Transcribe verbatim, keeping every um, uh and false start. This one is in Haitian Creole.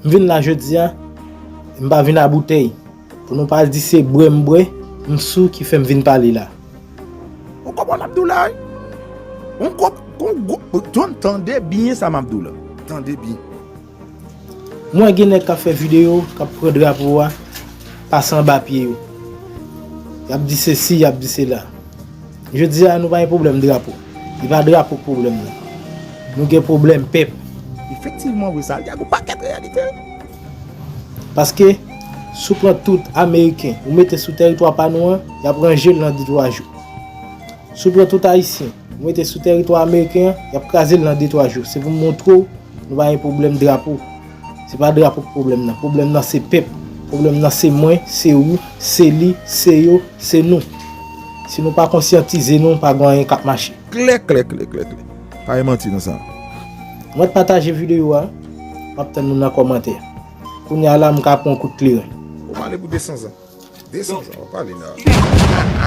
M vin la jodi a, m pa vin a boutèy. Pou nou pa di se bwè m bwè, m sou ki fè m vin pale la. Ou konprann m ap di w la, wi? Ou konp-, kon gwo, John, tande byen sa m ap di w la. Tande byen. Mwen gen nèg k ap fè videyo, k ap pran drapo a, pase anba pye yo. Y ap di sesi, y ap di sela. Jodi a, nou pa gen pwoblèm drapo. E pa drapo k pwoblèm nan. Nou gen pwoblèm pèp. Efektivman, vre sa, li ak yon pakèt reyalite. Paske, si w pran tout Ameriken, ou mete sou tèritwa pa nou an, y ap ranje l nan de twa jou. Si w pran tout Ayisyen, ou mete sou tèritwa Ameriken an, y ap kraze l nan de twa jou. Se pou m montre w, nou pa gen pwoblèm drapo. Se pa drapo k pwoblèm nan. Pwoblèm nan se pèp. Pwoblèm nan se mwen, se ou, se li, se yo, se nou. Si nou pa konsyantize nou, pa gen anyen k ap mache. Klè, klè, klè, klè, klè. Pa gen manti nan sa. Mwen pataje videyo a, m ap tann nou nan kòmantè. Kounye a la, m ka pran yon kout kleren. Ou pale pou de san zan. De san zan, ou pale la.